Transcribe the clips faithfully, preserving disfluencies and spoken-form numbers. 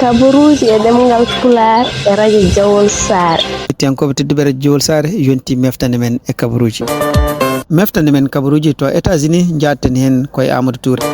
Kabaruuji e ɗemngal Pulaar e rajo Jawol Saare. Hettiyankooɓe tedduɓe rajo Jawol Saare, yonti meftande men e kabaruuji. Meftande men kabaruuji to États-Unis, njaatten heen koye Amadou Touré.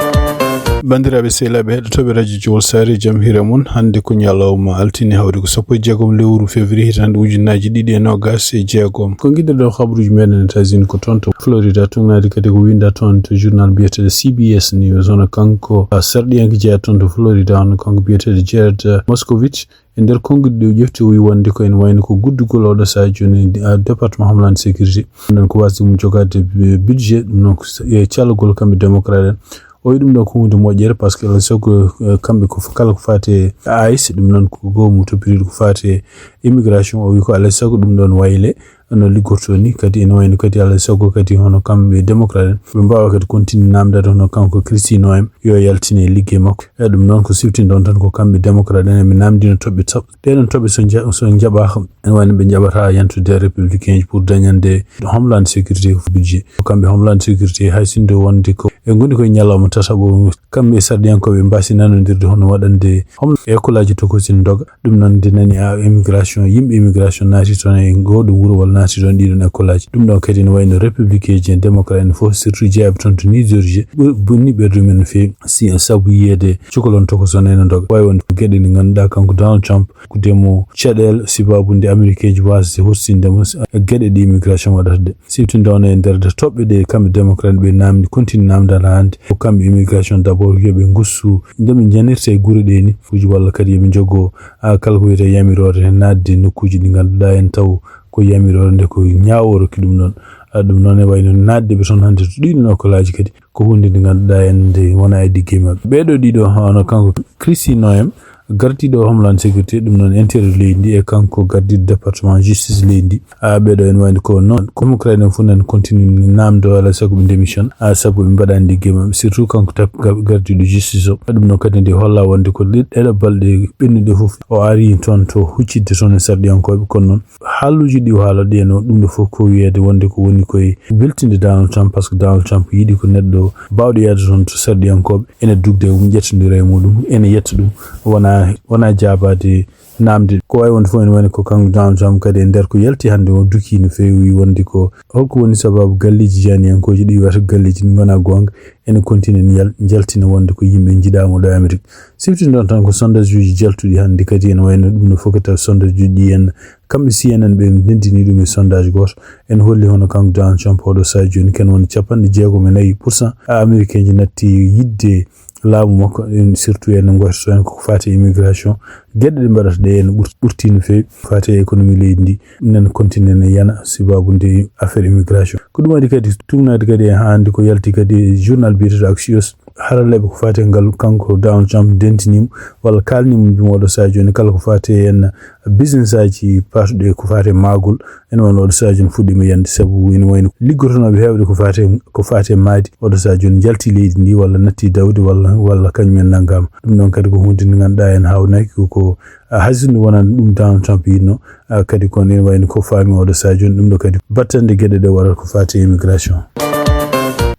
Banndiraaɓe sehilaaɓe heɗotooɓe rajo Jawol Saare, jam hiire mon. Hannde ko ñalawma altine, hawri ko sappo e jeegom lewru février, hitande ujunnaaji ɗiɗi e noogas e jeegom. Ko ngiɗirɗon kabaruuji meɗen États-Unis ko toon to Florida, tugnaade kadi ko winnda toon to journal biyeteeɗo C B S News. Hono kanko, a, sarɗiyanke jeyaa toon to Florida, hono kanko biyeteeɗo Jared, a, Moskowitz. E nder konnguɗi ɗi o ƴefti, o wi wonde ko ene wayno ko guddugol oɗo sahaa jooni, a, département Homeland Sécurité. Ɗum ɗon ko wasde mum jogaade, e, budget, ɗum noon ko s-, e callugol kamɓe démocrate en. O wi ɗum ɗo ko huunde moƴƴere, par ce que alaa e sago, e, kamɓe ko f-, kala ko faati e ice, ɗum noon ko goomu toppitiiɗo ko faati e immigration, o wi ko alaa e sago ɗum ɗon wayle no liggortoo ni. Kadi ene wayno kadi alaa e sago kadi hono kamɓe démocrate en, ɓe mbaawa kadi continue naamndaade hono kanko Kristi Noem yo yaltine e liggey makko. E ɗum noon ko siftinde on tan ko kamɓe démocrate en ɓe naamndino toɓɓe tap-, ɗee ɗon toɓɓe so nja-, so njaɓaaka, ene wayno ɓe njaɓata yantude républicain ji pour dañande Homeland Sécurité ko budget. Ko kamɓe Homeland Sécurité, hay sinno wonde ko ɓe ngoni koye ñalawma tataɓo, kamɓe e sarɗiyankooɓe mbaasi nanodirde hono waɗande hom-, école aji tokosin doga. Ɗum noon nde nani a immigration, yimɓe immigration naati toon e ngoo ɗo wuro walla naati toon ɗii ɗoon école aji. Ɗum ɗoo kadi ene wayno républicain ji e démocrate en fof, surtout jeyaɓe toon to New Jersey, ɓur-, bonni ɓerɗe mumen no feewi. Si, sabu yiyeede cukalon tokoson ene doga. Waawi wonde ko geɗe ɗe ngannduɗaa kanko Donald Trump ko demo caɗeele sababu nde Amerikee ji waasde horsinde mo, s-, geɗe ɗe immigration waɗata ɗe. Siftinde on e nder de toɓɓe ɗe kamɓe démocrate ɓe naamni, continue naamndaade hannde. Ko kamɓe immigration d'abord yo ɓe ngustu nde ɓe njanirta e gure ɗe ni, fuuji walla kadi yo ɓe njogo, a, kala ko wiyetee yamiroore naatde e nokkuuji ɗi ngannduɗaa en taw ko yamiroore nde ko ñaawo rokki ɗum ɗon. A, ɗum noon e wayno naatde ɓe toon hannde to ɗiɗo nokolaaji kadi ko huunde nde ngannduɗaa en nde wonaa e liggey maɓɓe. Ɓee ɗoo ɗiɗo hono kanko Kristi Noem, gardiiɗo Homeland Sécurité, ɗum noon intérieur leydi ndi, e kanko gardiiɗo département justice leydi ndi. A, ɓee ɗoo ene wayno ko noon, ko mo kala enen fof nan continue naamndo alaa e sago ɓe démission, a, sabu ɓe mbaɗaani liggey maɓɓe, surtout kanko tap-, gar-, gardiiɗo justice o. Ɗum noon kadi nde holla wonde ko ɗe-, ɗeɗo balɗe ɓennuɗe fof o ari toon to huccitde toon e sarɗiyankooɓe, kono noon haaluuji ɗi o haalata ɗi en o, ɗum ɗo fof ko wiyeede wonde ko woni koye weltinde Donald Trump, par ce que Donald Trump yiɗi ko neɗɗo baawɗo yahde toon to sarɗiyankooɓe, ene dugda e mum, ƴettondira e muɗum, ene yetta ɗum, wona, wona jaabaade naamnde. Ko waawi wonde fof ene wayno ko kanko Donald Trump kadi e nder ko yalti hannde o dukii no feewi wonde ko holko woni sababu galleeji janiyankooji ɗi wiyata galleeji ɗi ngonaa goonga, ene continue ne yal-, jaltina wonde ko yimɓe njiɗaama ɗo e Amerik. Siftinde on tan ko sondage uji jaltuɗi hannde kadi ene wayno ɗum no fof ko taw sondage uji ɗi en kamɓe C N N ɓe ndenndini ɗum e sondage gooto. Ene holli hono kanko Donald Trump oɗo sahaa jooni ken woni capanɗe jeegom e nayi pour cent a Amerikee ji natti yiɗde laamu makko, en surtout en ngoytoto en koko faati e immigration. Geɗe ɗe mbaɗata ɗe en ɓur-, ɓurti no feewi faati e économie leydi ndi. Nen continue ne yana sababu nde affaire immigration. Ko ɗum waɗi kadi tugnaade kadi e haa hannde ko yalti kadi e journal biyeteeɗo Axios. Haralleeɓe ko faati e ngal kanko Donald Trump ndentinii mo walla kaalnii mo, mbii mo oɗo sahaa jooni kala ko faati e en business aji paatuɗe ko faati e maagol, ene wayno oɗo sahaa jooni fuɗɗiima yande, sabu ene wayno liggotonooɓe heewɓe ko faati e, ko faati e maayde, oɗo sahaa jooni njalti leydi ndi walla natti dawde walla, walla kañum en nanngaama. Ɗum ɗon kadi ko huunde nde ngannduɗaa en haawnaaki ko, ko, a, hay sinno wonaa ɗum Donald Trump yiɗno, a, kadi kono ene wayno ko faami oɗo sahaa jooni ɗum ɗo kadi battande geɗe ɗe warata ko faati e immigration.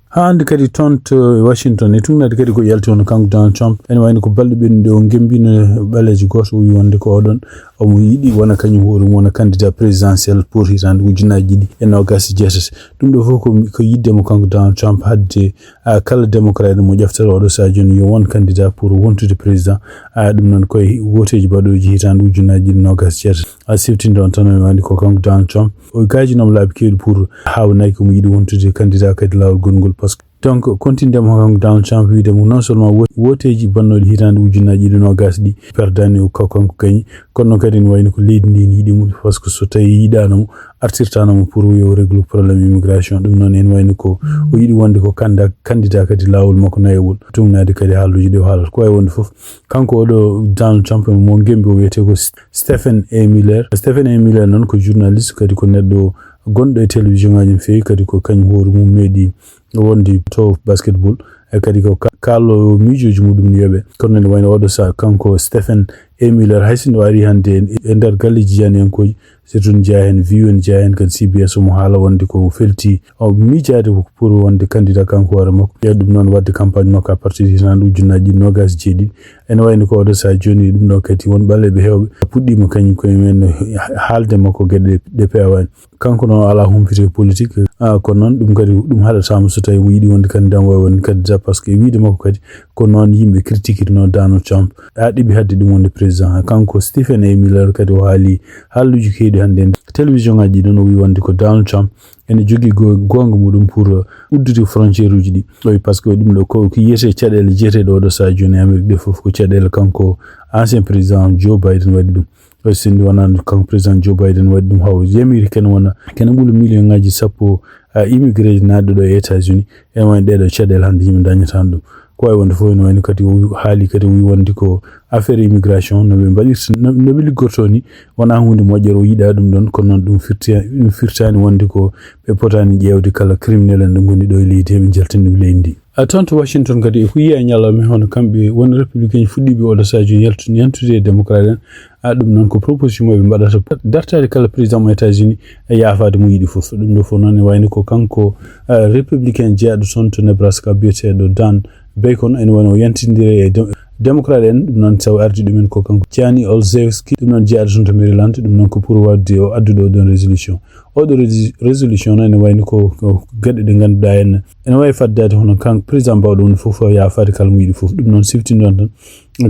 Haa hannde kadi toon to Washington, e tugnaade kadi ko yalti hono kanko Donald Trump, ene wayno ko balɗe ɓennuɗe o ngemmbiino ɓaleejo gooto, o wi wonde ko oɗon omo yiɗi wona kañum hoore mum wona candidat présidentiel pour hitaande ujunnaaji ɗiɗi e noogaas e jeetati. Ɗum ɗo fof ko, ko yiɗde mo kanko Donald Trump haɗde, a, kala démocrate mo ƴeftata oɗo sahaa jooni yo won candidat pour wontude président. A, ɗum noon koye wooteeji baɗooji hitaande ujunnaaji ɗiɗi noogaas e jeetati. A, siftinde on tan, o wandi ko kanko Donald Trump. O gaajinooma laabi keewɗi pour haawnaaki omo yiɗi wontude candidat kadi laawol gongol. Par ce que, donc, continue mo kanko Donald Trump wiide mo non seulement wo-, wooteeji bannooɗi hitaande ujunnaaji ɗiɗi noogaas ɗi perdaani o, ko kanko gañi, kono noon kadi ne wayno ko leydi ndi ne yiɗi mo, par ce que so tawii yiɗaano mo, artirtaano mo pour yo réglu problème immigration. Ɗum noon ene wayno ko o yiɗi wonde ko kanda-, candidat kadi laawol makko nayaɓol, tugnaade kadi haaluuji ɗi o haalata. Ko wayi wonde fof, kanko oɗo Donald Trump mo ngemmbi o wiyetee ko Stephen A. Miller. Stephen A. Miller noon ko journaliste, kadi ko neɗɗo gonɗo e télévision ngaaji no feewi, kadi ko kañum hoore mum meeɗi wonde to basketball, e kadi ko ka-, kaaloowo miijooji muɗum no yoɓe. Kono ne wayno oɗo sahaa, kanko Stephen E Miller, hay sinno ari hannde e, e nder galleeji janiyankooji, surtout ne jeyaa heen, View, ne jeyaa heen kadi C B S, omo haala wonde ko felti o miijaade ko pour wonde candidat kanko hoore makko. Ɓeya ɗum noon waɗde campagne makko à partir de hitaande ujunnaaji ɗiɗi noogaas e jeeɗiɗi. Ene wayno ko oɗo sahaa jooni, ɗum ɗo kadi won ɓaleeɓe heewɓe puɗɗiima kañum koye mumen haalde makko geɗe ɗe peewaani. Kanko noon alaa humpito e politique, ah, kono noon ɗum kadi ɗum haɗataa mo so tawii mo yiɗi wonde candidat, mo wawi wonde candidat, par ce que e wiyde makko kadi ko noon yimɓe critiquitno Donald Trump haa ɗeɓi haɗde ɗum wonde président. Kanko Stephen A. Miller kadi o haali haalluuji keewɗi hannde e télévision ngaaji ɗi noon, o wi wonde ko Donald Trump ene jogii go-, goonga muɗum pour, uh, uddude frontière uji ɗi. O wi par ce que ɗum ɗo ko, ko yiyetee caɗeele jeeteɗe oɗo sahaa jooni e Amérique ɗe fof ko caɗeele kanko ancien président Joe Biden waɗi ɗum. O wi sinno wonaa kanko président Joe Biden waɗi ɗum, haw yamiri ken wona kene ɓuri million ngaaji sappo, uh, immigré naaɗo ɗo e États-Unis. Ene wayno ɗeɗo caɗeele hannde yimɓe dañata ɗum. Ko wawi wonde fof ene wayno kadi o haali kadi o wi wonde ko affaire immigration no ɓe mbaɗirta, no, no ɓe liggorto ni, wonaa huunde moƴƴere, o yiɗaa ɗum ɗon, kono noon ɗum firti-, ɗum firtaani wonde ko ɓe potaani ƴeewde kala criminel en ɗo ngoni ɗo e leydi he ɓe jaltina ɗum leydi ndi. A, toon to Washington kadi, e ko yiya e ñalawma, hono kamɓe won républicain fuɗɗiiɓe oɗo sahaa jooni yaltu-, yantude e démocrate en. A, ɗum noon ko proposition mo ɓe mbaɗata, dartaade kala président mo États-Unis e yaafaade mo yiɗi fof. Ɗum ɗo fof noon ene wayno ko kanko, a, républicain jeyaaɗo toon to Nebraska biyeteeɗo Dan Bacon, ene wayno o yantindiri e dem-, démocrate en. Ɗum noon sabu ardi ɗumen ko kanko Gianni Olszewski, ɗum noon jeyaaɗo toon to Maryland. Ɗum noon ko pour waɗde o addude o ɗon résolution. Oɗo rés-, résolution noon ene wayno ko, ko geɗe ɗe ngannduɗaa en ene wawi faddaade hono kanko président mbawɗo woni fof o yaafaade kala mo yiɗi fof. Ɗum noon siftinɗon tan.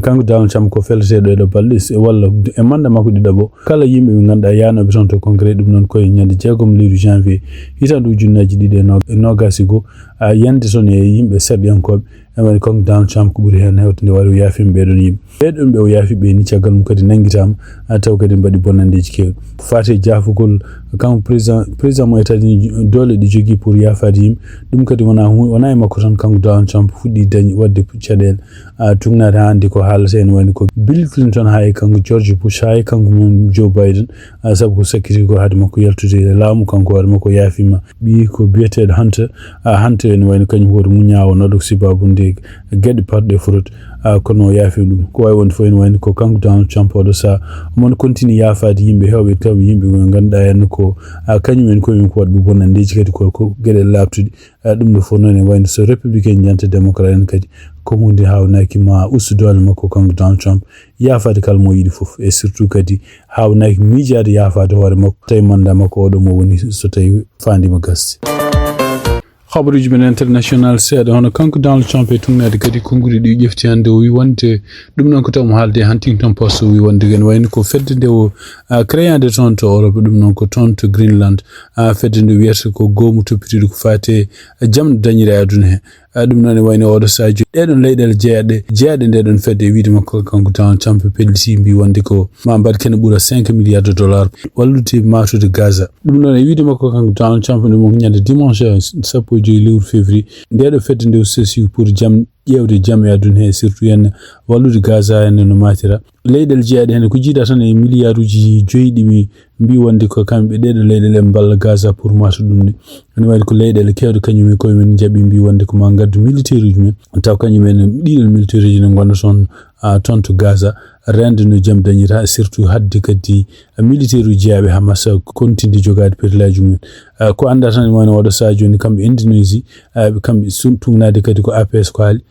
Kanko Donald Trump ko feleteeɗo e ɗo balɗe s-, walla e manda makko ɗiɗaɓo. Kala yimɓe ɓe ngannduɗaa yaanooɓe toon to Congrès, ɗum noon koye ñande jeegom lewru janvier, hitaande ujunnaaji ɗiɗi e no-, e noogaas e goo, a, yande toon e yimɓe serɗiyankooɓe. E wayno kanko Donald Trump ko ɓuri heen hewde nde wari o yaafima ɓee ɗoon yimɓe. Ɓee ɗoon ɓe o yaafi ɓe ni caggal mum kadi nanngitaama, a, taw kadi mbaɗi bonnandeeji keewɗi. Ko faati e jaafugol kanko président, président mo États-Unis doole ɗe jogii pour yaafaade yimɓe. Ɗum kadi wonaa hu-, wonaa e makko tan kanko Donald Trump fuɗɗii dañ-, waɗde caɗeele. A, tugnaade haa hannde ko haalata ene wayno ko Bill Clinton haa e kanko George Bush haa e kanko men Joe Biden, a, sabu ko sakkiti ko hade makko yaltude e laamu, kanko hoore makko yaafima ɓiyi ko biyeteeɗo Hunter, a, Hunter ene wayno kañum hoore mum ñaawo noɗo ko sababu nde geɗe parɗe fraude, a, kono o yaafi ɗum. Ko wawi wonde fof ene wayno ko kanko Donald Trump oɗo sahaa omo continue yaafaade yimɓe heewɓe taw yimɓe ɓe ngannduɗaa en ko, a, kañum en koye mum ko waɗɓe bonnandeeji kadi ko, ko geɗe laaɓtuɗe. A, ɗum ɗo fof noon ene wayno so républicain janta démocrate en kadi, ko huunde haawnaaki ma ustu doole makko kanko Donald Trump, yaafaade kala mo yiɗi fof, e surtout kadi haawnaaki miijaade yaafaade hoore makko, tawi manda makko oɗo mo woni so tawi faandiima gasde. Habaruuji men international seeɗa, hono kanko Donald Trump e tugnaade kadi konnguɗi ɗi ƴefti hannde, o wi wonde ɗum noon ko taw mo haalde e Huntington Post, o wi wonde ene wayno ko fedde nde o, a, créaande toon to Europe, ɗum noon ko toon to Greenland, a, fedde nde wiyata ko goomu toppitiiɗo ko faati e jam dañiri e aduna he. A, ɗum noon e wayno oɗo sahaa jooni. Ɗee ɗoon leyɗeele jeyaɗe, jeyaɗe nde ɗoon fedde e wiyde makko kanko Donald Trump pelliti mbi wonde ko ma mbaɗ kene ɓura cinq milliards de dollars wallude maatude Gaza. Ɗum noon e wiyde makko kanko Donald Trump ɗum ko ñande dimanche sappo e joy lewru février. Nde ɗo fedde nde o sesi pour jam, ƴeewde jam e aduna he, surtout heen wallude Gaza heen no maatira. Leyɗeele jeyaɗe heen ko jiida tan e milliarduuji joyi ɗi mi mbi wonde ko kamɓe ɗee ɗo leyɗeele ɓe mballa Gaza pour maatude ɗum ni. Ene wayde ko leyɗeele keewɗe kañum en koye men njaɓi mbi wonde ko ma ngaddu militaire uji men. Taw kañum en ɗiɗon militaire uji ne ngonda toon, a, toon to Gaza, rende no jam dañira, surtout hadde kadi militaire uji jeyaaɓe Hamas kontinde jogaade petelaaji mum en. A, ko annda tan wano oɗo sahaa jooni kamɓe Indonésie, a, kamɓe sun-, tugnaade kadi ko A P S ko haali.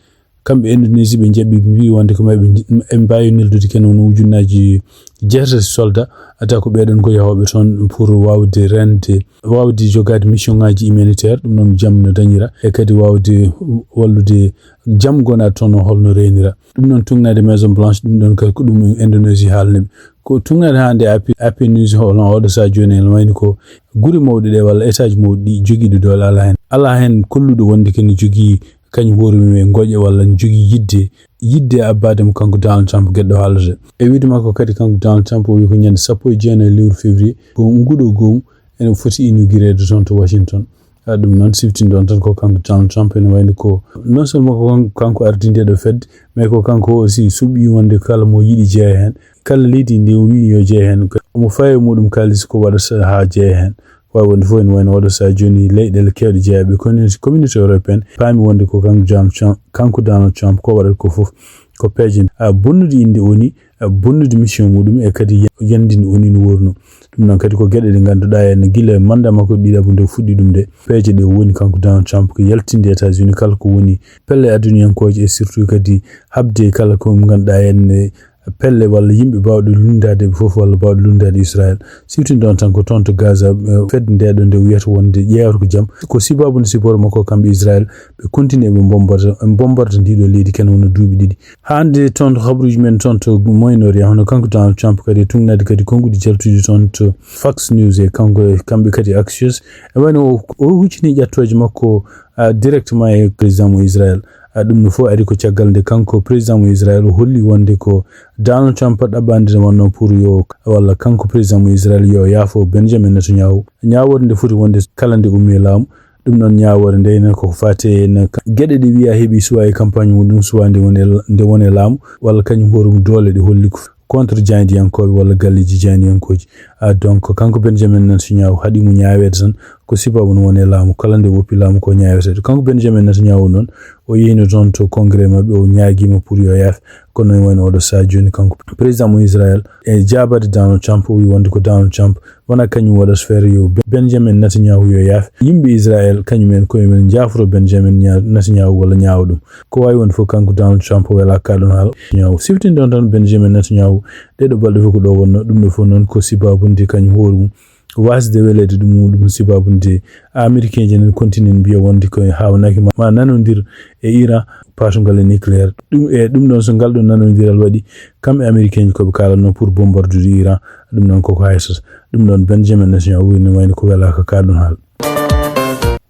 Kamɓe Indonésie ɓe njaɓi mbi wonde ko maɓe nj-, ɓe mbaawi neldude ken wona ujunnaaji jeetati soldat, ata ko ɓeɗon ko yahooɓe toon pour waawde rende, waawde jogaade mission ngaji humanitaire, ɗum noon jam no dañira, e kadi waawde wallude jam gona toon o holno reenira. Ɗum noon tugnaade Maison Blanche, ɗum ɗon kadi ko ɗum Indonésie haalni ɓe. Ko tugnaade hannde A P, A P News holno oɗo sahaa jooni en wayni ko gure mawɗe ɗe walla étage mawɗi ɗi jogiiɗo doole alaa heen. Alaa heen kolluɗo wonde kene jogii kañum hoore mum e ngoƴa walla ne jogii yidde, yidde abbaade mo kanko Donald Trump geɗɗo haalata. E wiyde makko kadi kanko Donald Trump o wi ko ñande sappo e jeenayi lewru février ko nguɗo goomu ene foti inaugureede toon to Washington. A, ɗum noon siftinɗon tan ko kanko Donald Trump ene wayno ko non seulement ko kanko, kanko ardi nde ɗo fedde, mais ko kanko aussi suɓi wonde kala mo yiɗi jeeya heen. Kala leydi ndi o wi yo jeeya heen, omo fawi e muɗum kaalis ko waɗata haa jeeya heen. Wawi wonde fof ene wayno oɗo sahaa jooni leyɗeele keewɗe jeeyaɓe communauté, communauté européenne paami wonde ko kanko Donald Trump, kanko Donald Trump ko waɗata ko fof ko peeje, a, bonnude innde O N U, eh, bonnude mission muɗum e kadi ya-, yandinde O N U no worno. Ɗum noon kadi ko geɗe ɗe ngannduɗaa en gila manda makko ɗiɗaɓo nde fuɗɗi ɗum nde. Peeje ɗe woni kanko Donald Trump ko yaltinde États-Unis kala ko woni pelle aduniyankooje e surtout kadi haɓde kala ko ngannduɗaa en, eh, pelle walla yimɓe baawɗe lunndaade ɓe fof walla baawɗe lunndaade Israël. Siwtinde on tan ko toon to Gaza, eh, fedde nde ɗo nde wiyata wonde ƴeewata ko jam. Ko sibabu nde support makko kamɓe Israël, ɓe continue ɓe bombarde, bombarde ndiɗo leydi ken wona duuɓi ɗiɗi. Hannde toon to habruuji men toon to Moyen-Orient, hono kanko Donald Trump kadi e tuŋnaade kadi konnguɗi jaltuɗi toon to Fox News e kanko e kamɓe kadi Axios. E wayno o, o huccini ƴettooje makko, ah, directement e président mo Israël. Ah, ɗum no fof ari ko caggal nde kanko président mo Israël o holli wonde ko Donald Trump ɗaɓɓaande nde wonno pour yo, walla kanko président mo Israël yo yaafo Benjamin Netanyahu. Ñaawoore nde foti wonde kala nde ummi e laamu. Ɗum noon ñaawoore nde enen koko faati e enen ka-, geɗe ɗe wiya heɓi suwa e campagne muɗum, suwa nde woni e la-, nde woni e laamu, walla kañum hoore mum doole ɗe holli ko contre jaayndiyankooɓe walla galleeji jaayndiyankooji. Ah, donc, kanko Benjamin Netanyahu haɗi mo ñaaweede tan, ko sibabu no woni e laamu, kala nde woppi laamu ko ñaaweteeɗo. Kanko Benjamin Netanyahu noon, o yehino toon to congrès maɓɓe, o ñaagiima pour yo yaafe. Kono ene wayno oɗo sahaa jooni, kanko président mo Israël, e jaabaade Donald Trump, o wi wonde ko Donald Trump wona kañum waɗata feere yo Be-, Benjamin Netanyahu yo yaafe. Yimɓe Israël, kañum en koye men njaaforo Benjamin Nya-, Netanyahu walla ñaawa ɗum. Ko waawi wonde fof, kanko Donald Trump o welaa ka ɗon haala. Ñaaw. Siftinde on tan Benjamin Netanyahu, ɗeɗo balɗe fof ko ɗo wonno, ɗum ɗo fof noon ko sibabu nde kañum hoore mum wasde weleede ɗum, ɗum sibabu nde Americain ji enen continue mbiya wonde ko haawnaaki ma, ma nanondir e Iran, patungal e nucléaire. Ɗum, e ɗum ɗon, so ngal ɗon nanondiral waɗi, kam e Americain ji ko ɓe kaalanno pour bombardude Iran, ɗum ɗon koko haysata. Ɗum ɗon Benjamin Netanyahu woni wayno ko welaaka ka ɗum haala.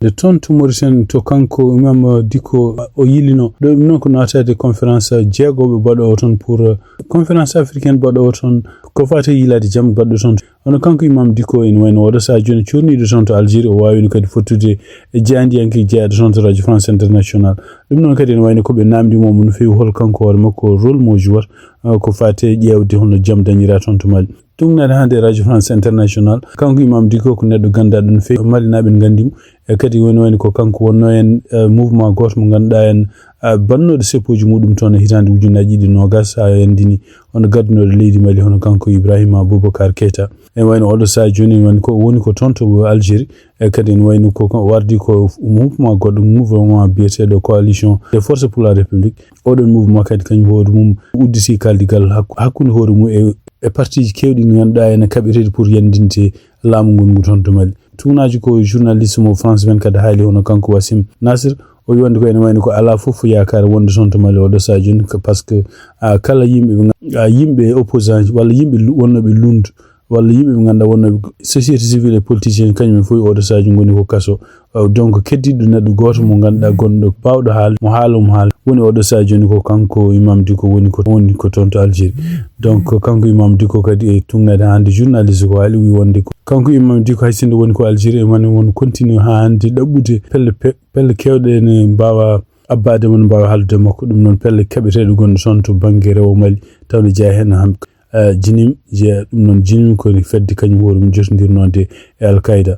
Nde toon to Mauritanie, to kanko Imam Dicko o yilino. Ɗo ɗum noon ko naataade conférence jeegoɓe baɗoowo toon pour, euh, conférence africaine baɗoowo toon ko faati e yilaade jam baɗɗo toon. Hono kanko Imam Dicko ene wayno oɗo sahaa jooni cuurniiɗo toon to Algérie, o waawino kadi fottude e jaayndiyanke jeyaaɗo toon to Radio France International. Ɗum noon kadi ene wayno ko ɓe naamndi mo no feewi hol kanko hoore makko rôle mo jouwata, eh, ko faati e ƴeewde hono jam dañiraa toon to Mali. Tuugnaade hannde e Radio France International, kanko Imam Dicko ko neɗɗo ganndaaɗo no feewi, Malinaaɓe ne nganndi mo. E kadi woni wayno ko kanko wonno en, eh, mouvement gooto mo ngannduɗaa en, eh, bannooɗo seppooji muɗum toon e hitaande ujunnaaji ɗiɗi noogas, haa yanndini hono gaddunooɗo leydi Mali, hono kanko Ibrahima Boubacar Keita. E wayno oɗo sahaa jooni, woni ko, woni ko toon to Algérie. E kadi ene wayno ko, ko wardi ko mouvement goɗɗo, mouvement biyeteeɗo Coalition des Forces pour la République. Oɗon mouvement kadi kañum hoore mum udditi kaldigal hakku-, hakkunde hoore mum e, e partiji keewɗi ɗi ngannduɗaa ene kaɓeteeɗi pour yanndinde laamu ngun ngu toon to Mali. Tuugnaajo ko journaliste mo France vingt-quatre haali, hono kanko Wassim Nasr, o wi wonde ko ene wayno ko alaa fof yaakaare wonde toon to Mali oɗo sahaa jooni, ko parce que, ah, kala yimɓe ɓe nga-, ah, yimɓe opposant ji walla yimɓe lu-, wonnooɓe lunndu walla yimɓe ɓe ngannduɗaa wonnooɓe société civile e politicien, kañum en fof oɗo sahaa jooni ngoni ko kaso. Uh, donc, keddiiɗo neɗɗo gooto mo ngannduɗaa gonɗo baawɗo haal, mo haala, mo haala. Woni oɗo sahaa jooni ko kanko Imam Dicko woni ko, woni ko toon to Algérie. Donc, kanko Imam Dicko kadi e tuugnaade hannde journaliste ko haali, wi wonde ko kanko Imam Dicko hay sinno woni ko Algérie, e mani won continue haa hannde ɗaɓɓude pelle pe-, pelle keewɗe ene mbaawa abbaade mo, no mbaawa haaldude makko. Ɗum noon pelle kaɓeteeɗe gonɗe toon to bannge rewo Mali, tawde jeyaa heen ham-, eh, Jinim, jeyaa ɗum noon Jinim ko fedde kañum hoore mum jotondirnoode e Al Qaeda.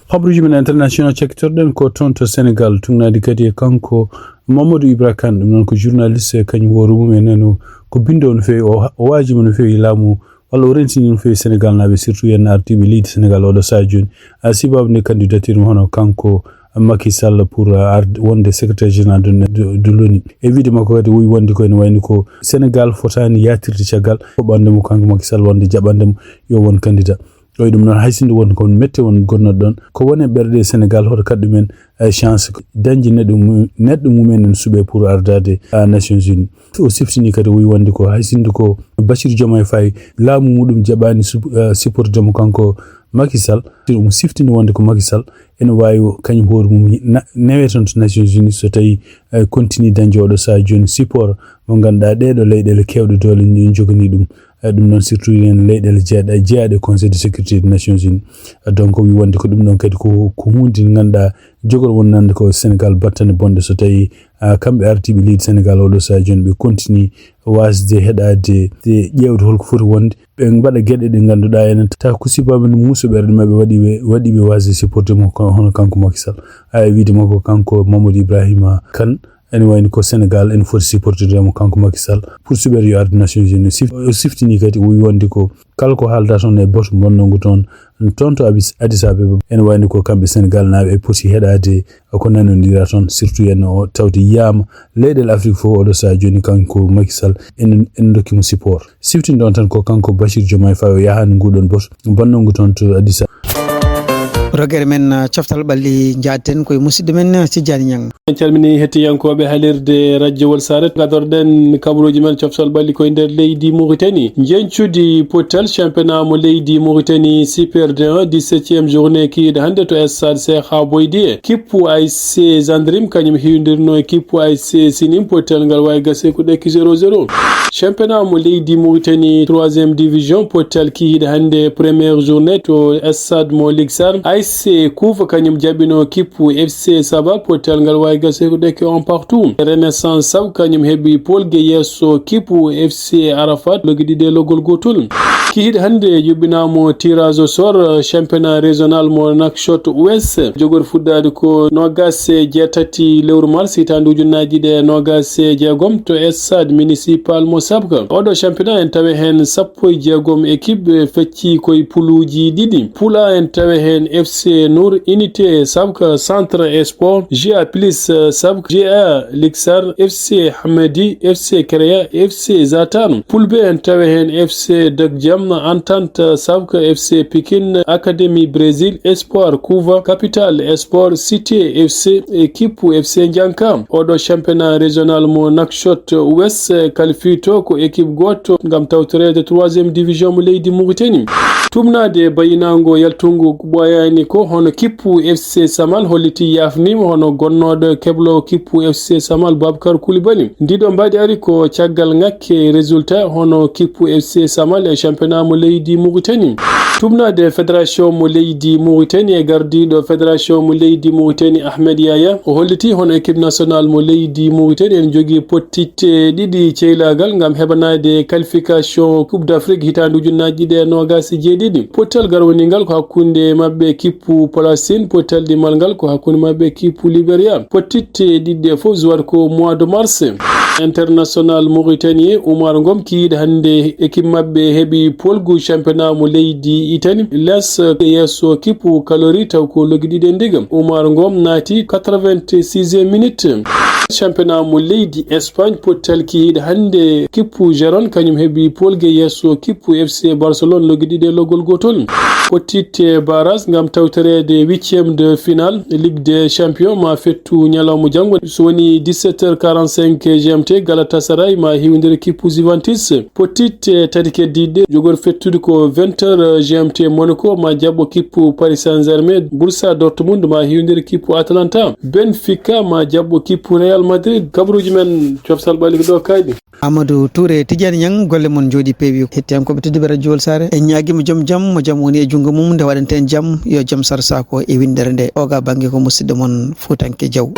Habruuji men international cakkitorɗen ko toon to Sénégal, tuugnaade kadi e kanko Mamadou Ibra Kane, ɗum noon ko journaliste, kañum hoore mum en no ko binndoowo no feewi, o, o waajiima no feewi laamu walla o rentini no feewi Sénégal naaɓe, surtout en ardiiɓe leydi Sénégal oɗo sahaa jooni. A, sibabu nde candidature mum hono kanko Macky Sall pour, uh, arde wonde secrétaire général de, de, de l'ONU. E wiide makko kadi o wi wonde ko ene wayno ko Sénégal fotaani yaatirde caggal ko ɓande mo kanko Macky Sall wonde jaɓande mo yo won candidat. O wi ɗum noon hay sinno won ko mette won gonnoɗo ɗon. Ko woni e ɓerɗe Sénégal hoto kaɗ ɗumen, eh, chance dañde neɗɗo mu-, neɗɗo mum en suɓe pour ardaade, ah, Nations Unies. O siftini kadi, o wi wonde ko hay sinno ko Bassirou Diomaye Faye laamu muɗum jaɓaani sup-, eh, supporté mo kanko Macky Sall. Omo siftini wonde ko Macky Sall ene waawi kañum hoore mum na-, newe toon to Nations Unies so tawii, eh, continue dañde oɗo sahaa jooni support mo ngannduɗaa ɗeeɗo leyɗeele keewɗe doole ne njoganii ɗum. Eh, ɗum noon surtout en leyɗeele jeeɗa-, jeeyaɗe e Conseil de sécurité des Nations Unies. Eh, donc, o wi wonde ko ɗum ɗon kadi ko, ko huunde nde ngannduɗaa jogor wonnande ko Sénégal battane bonɗe so tawii, ah, kamɓe ardiiɓe leydi Sénégal oɗo sahaa jooni ɓe continue waasde heɗaade, de ƴeewde holko foti wonde. Ɓe mbaɗa geɗe ɗe ngannduɗaa enen tawa ko sibabu nde muuso ɓerɗe maɓɓe waɗi ɓe, waɗi ɓe waasde supporté mo ko, hono kanko Macky Sall. A, e wiide makko kanko Mamadou Ibrahima Kane, Ene wayni ko Sénégal ene foti supportude mo kanko Macky Sall pour suɓeede yo arde Nations Unies. Sif-, o siftini kadi, o wi wonde ko kala ko haalda toon e batu bonnongu toon, toon to Abis-, Addis Abeba. Ene wayni ko kamɓe Sénégal naaɓe e poti heɗaade ko nanondira toon, surtout yen o tawde yiyama leyɗel Afrique fof oɗo saha jooni kanko Macky Sall ene, ene dokki mo support. Siftin ɗon tan ko kanko Bachir Diomaye Faye o yahani nguɗon batu bonnongu toon to Addis Abeba. Rogere men, uh, coftal ɓalli, njaaden koye musidɗo men, uh, Tijjani Ñang. En calmini hettiyankooɓe halirde rajowol saret. Gadorɗen kabaruuji men coftal ɓalli koye nder leydi Mauritanie. Njencudi potal championnat mo leydi Mauritanie, Super D un, dix-septième journée kiiɗe hannde to stade Cheikh Aboydi. Kippu A S C Zandrim kañum hiwdirno e kippu A S C Sinim, potal ngal wayi gase ko ɗekki zéro zéro. Championnat mo leydi Mauritanie troisième division, potal kiiɗe hannde première journée to stade mo Ligue Sar. A S C Kuufa kañum jaɓino kippu F C Saba, potal ngal wayi gase ko ɗekki un partout. Renaissance Sab kañum heɓi polge yeeso kippu F C Arafat, logi ɗiɗi e logol gotol. Kiiɗe hannde yuɓɓinaamo tirage au sort, championnat régional mo Nouakchott Ouest. Jogori fuɗɗaade ko noogas e jeetati lewru mars hitaande ujunnaaji ɗiɗi e noogas e jeegom to stade municipal mo Sabka. Oɗo championnat en tawi heen sappo e jeegom équipe fecci koye puluuji ɗiɗi. Poule A en tawi heen F C Nour, Unité Sabka, Centre Sport, G A Plus Sabka, G A Liksar, F C Hamadi, F C Créa, F C Zatar. Poule B en tawi heen F C Dok Jam, Entente Sabka, F C Pikine, Académie Brésil, Espoir Couva, Capital Sport, Cité F C, équipe F C Njanka. Oɗo championnat régional mo Nouakchott Ouest kalfito ko équipe goto ngam tawtoreede troisième division mo leydi Mauritanie. Tumnaade bayinango yaltungu ɓooyaani ko hono kippu F C Samal holliti yafnima hono gonnooɗo keblo kippu F C Samal Babkar Koulibaly. Ndiɗo mbaɗi ari ko caggal ŋakke résultat hono kippu F C Samal e championnat mo leydi Mauritanie. Tumnaade fédération mo leydi Mauritanie e gardiiɗo fédération mo leydi Mauritanie Ahmed Yaya, o holliti hono équipe nationale mo leydi Mauritanie ene jogii pottitte ɗiɗi ceylaagal ngam heɓanaade qualification Coupe d'Afrique hitaande ujunnaaji ɗiɗi e noogas e jeeɗiɗi. Pottal garwaniigal ko hakkunde maɓɓe kippu Palestine, pottal ɗimal ngal ko hakkunde maɓɓe kippu Liberia. Pottitte ɗiɗi ɗe fof zuwat ko mois de mars. International Mauritanie Oumar Ngom kiiɗe hannde équipe maɓɓe heɓi polgu championnat mo leydi Italie. Les yeeso kippu Kalori taw ko logi ɗiɗi e ndiga. Oumar Ngom naati quatre-vingt-sixième minute. Championnat mo leydi Espagne pottal kiiɗe hannde kippu Gérone kañum heɓi polge yeeso kippu F C Barcelone logi ɗiɗi e logol gotol. Pottitte barrage ngam tawtoreede huitième de finale Ligue des Champions ma fettu ñalawma janngo. So woni dix-sept heures quarante-cinq G M T, Galatasaray ma hiwndira kippu Juventus. Pottitte tati keddiiɗe jogori fettude ko vingt heures G M T, Monaco ma jaɓɓo kippu Paris Saint-Germain. Borussia Dortmund ma hiwndira kippu Atalanta. Benfica ma jaɓɓo kippu Real Madrid. Kabaruuji men coftal ɓalli ko ɗo kayɗi. Amadou Touré, Tidiane Niang, golle mon njooɗi peewi. Hettiyankooɓe tedduɓe Radio Wol Saare, en ñaagiima joom jam, mo jam woni e junngo mum, nde waɗanten jam, yo jam sar saako e winndere nde. Oga bannge ko musidɗo mon Fuutanke Jaw.